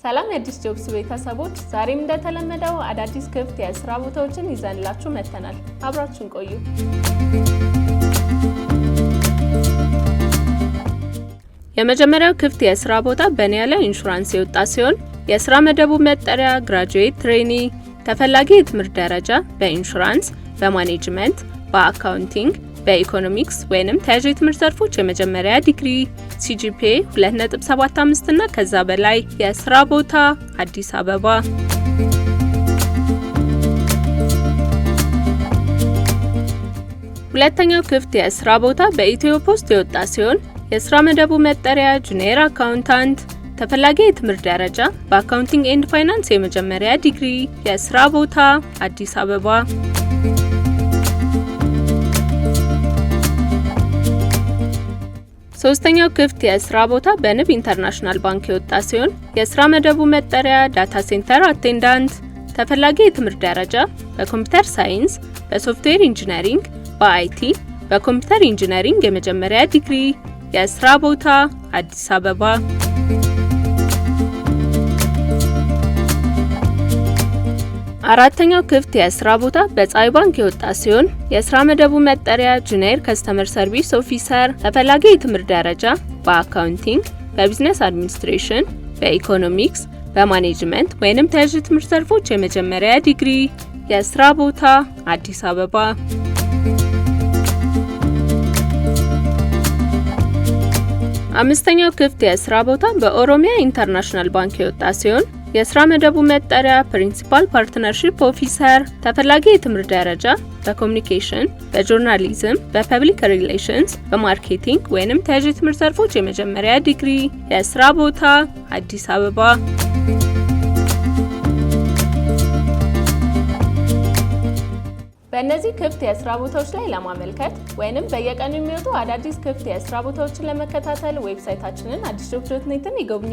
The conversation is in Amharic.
ሰላም የአዲስ ጆብስ ቤተሰቦች፣ ዛሬም እንደተለመደው አዳዲስ ክፍት የስራ ቦታዎችን ይዘንላችሁ መጥተናል። አብራችሁን ቆዩ። የመጀመሪያው ክፍት የስራ ቦታ በኒያላ ኢንሹራንስ የወጣ ሲሆን የስራ መደቡ መጠሪያ graduate trainee፣ ተፈላጊ የትምህርት ደረጃ በኢንሹራንስ፣ በ management፣ በ accounting፣ በ ኢኮኖሚክስ ወይንም ተያያዥ የትምህርት ዘርፎች የመጀመሪያ ዲግሪ፣ CGPA 2.75 እና ከዛ በላይ፣ የስራ ቦታ አዲስ አበባ። ሁለተኛው ክፍት የስራ ቦታ በኢትዮ ፖስት የወጣ ሲሆን የስራ መደቡ መጠሪያ junior accountant፣ ተፈላጊ የትምህርት ደረጃ በ accounting and finance የመጀመሪያ ዲግሪ፣ የስራ ቦታ አዲስ አበባ። ሶስተኛው ክፍት የስራ ቦታ በንብ ኢንተርናሽናል ባንክ የወጣ ሲሆን የስራ መደቡ መጠሪያ data center attendant፣ ተፈላጊ የትምህርት ደረጃ በ computer science፣ በ software engineering፣ በ IT፣ በ computer engineering የመጀመሪያ ዲግሪ፣ የስራ ቦታ አዲስ አበባ። አራተኛው ክፍት የስራ ቦታ በፀሐይ ባንክ የወጣ ሲሆን የስራ መደቡ መጠሪያ junior customer service officer፣ ተፈላጊ የትምህርት ደረጃ በ accounting፣ በ business administration፣ በ economics፣ በ management ወይንም ተያያዥ የትምህርት ዘርፎች የመጀመሪያ ዲግሪ፣ የስራ ቦታ አዲስ አበባ። አምስተኛው ክፍት የስራ ቦታ በኦሮሚያ ኢንተርናሽናል ባንክ የወጣ ሲሆን የስራ መደቡ መጠሪያ principal partnership officer፣ ተፈላጊ የትምህርት ደረጃ በ communication፣ በ journalism፣ በ public relations፣ በ marketing ወይንም ተያያዥ የትምህርት ዘርፎች የመጀመሪያ ዲግሪ፣ የስራ ቦታ አዲስ አበባ። በእነዚህ ክፍት የስራ ቦታዎች ላይ ለማመልከት ወይንም በየቀኑ የሚወጡ አዳዲስ ክፍት የስራ ቦታዎችን ለመከታተል website ኣችንን አዲስ ጆብ dot net ን ይጎብኙ።